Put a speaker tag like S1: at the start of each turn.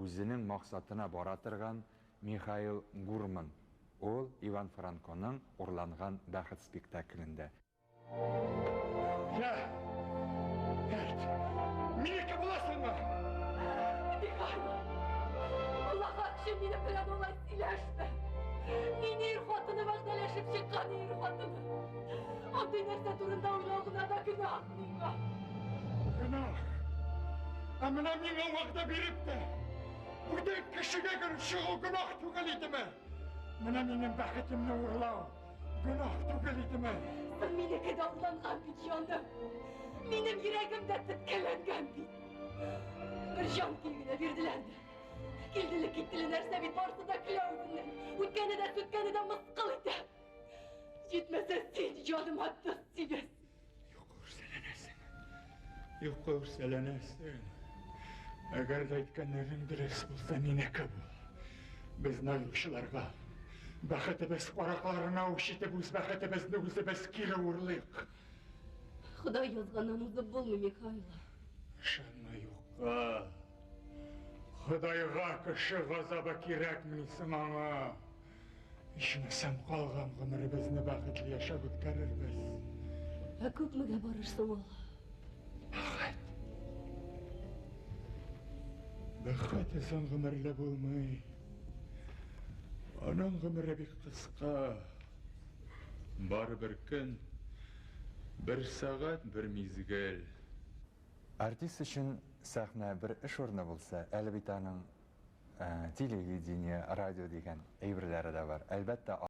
S1: үзенең максатына бара торган Михаил Гурман, ул Иван Франконың Урланган бәхет спектаклендә.
S2: Я! Әйт! Минеке буласыңмы?
S3: Михаил! Аллаһ өчен минем белән алай сөйләшмә! Мин ир хатыны вәгъдәләшеп чыккан ир хатыны. Андый нәрсә турында уйлау гына да гөнаһ миңа.
S2: Гөнаһ! Ә менә миңа вәгъдә биреп тә, бүтән кешегә гел чыгу гөнаһ түгел идеме? Менә минем бәхетемне урлау гөнаһ түгел идеме?
S3: Соң минеке дә урланган бит, җаным. Минем йөрәгем дә теткәләнгән бит. Бер җан көе генә бирделәр дә. Килделе киттеле нәрсә бит, барысы да көлә үзеннән. Үткәне дә сүткәне дә мыскыл итә. Җитмәсә син җаныма тоз сибәсең.
S2: Юкка үрсәләнәсең. Юкка үрсәләнәсең. Әгәр дә әйткәннәрең дөрес булса, минеке бул. Безне аеручыларга, бәхетебез каракларына үч итеп, үз бәхетебезне үзебез кире урлыйк.
S3: Ходай язганнан узып булмый, Михайло.
S2: Ышанма юкка. Ходайга кеше газабы кирәкмени соң аңа? Ичмасам калган гомеребезне бәхетле яшәп үткәрербез.
S3: Ә күпмегә барыр соң ул?
S2: Бәхет. Бәхет озын гомерле булмый. Аның гомере бик кыска. Бары бер көн, бер сәгать, бер мизгел.
S1: Артист өчен сәхнә бер эш урыны булса, әле бит аның телевидение, радио дигән әйберләре дә бар. Әлбәттә.